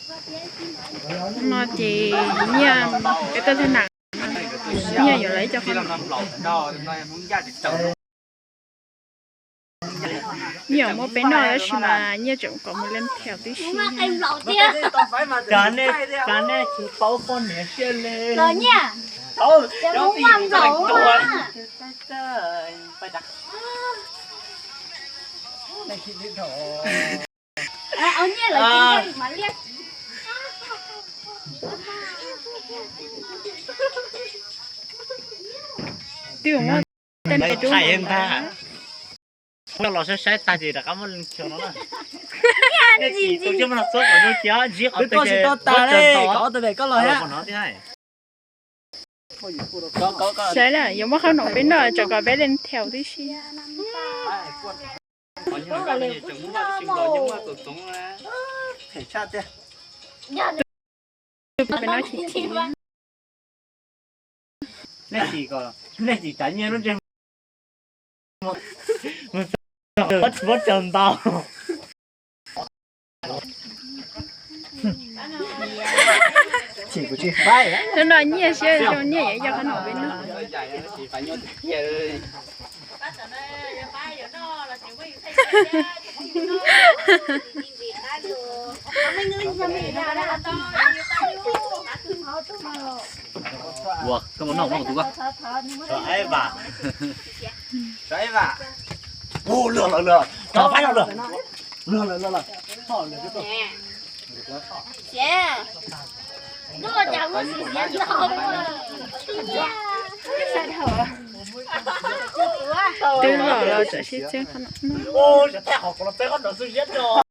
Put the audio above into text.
No ces Nyiaj peb tuaj tag na, Nyiaj yuav los ib co qhov no. Nyiaj yuav muab peb noj tab sis mas Nyiaj tseem kom mus leej thaum tib si. Cas nej tsis paub poj niam siab li. Twb muab tej no rub ntag. Los saib saib tag ces rov qab muab leej thaum no na. Nej tsis tu coj muab no txob kom zoo cia ntsib qhov twg ces muab tso tod. Saib na, yuav muab qhov no peb noj tseem kom peb leej thaum tib si. Nej tsis, nej tsis tsav nyiaj lub ntsej muag tsaws ntau. Hnub no Nyiaj siab zoo, Nyiaj yuav yog qhov no peb noj. Ua, koj mus noj, koj mus tus koj. Ua, luag lawm, luag, rov faib los luag. Luag lawm, luag lawm. Twb los los tsam sib txeeb qhov no.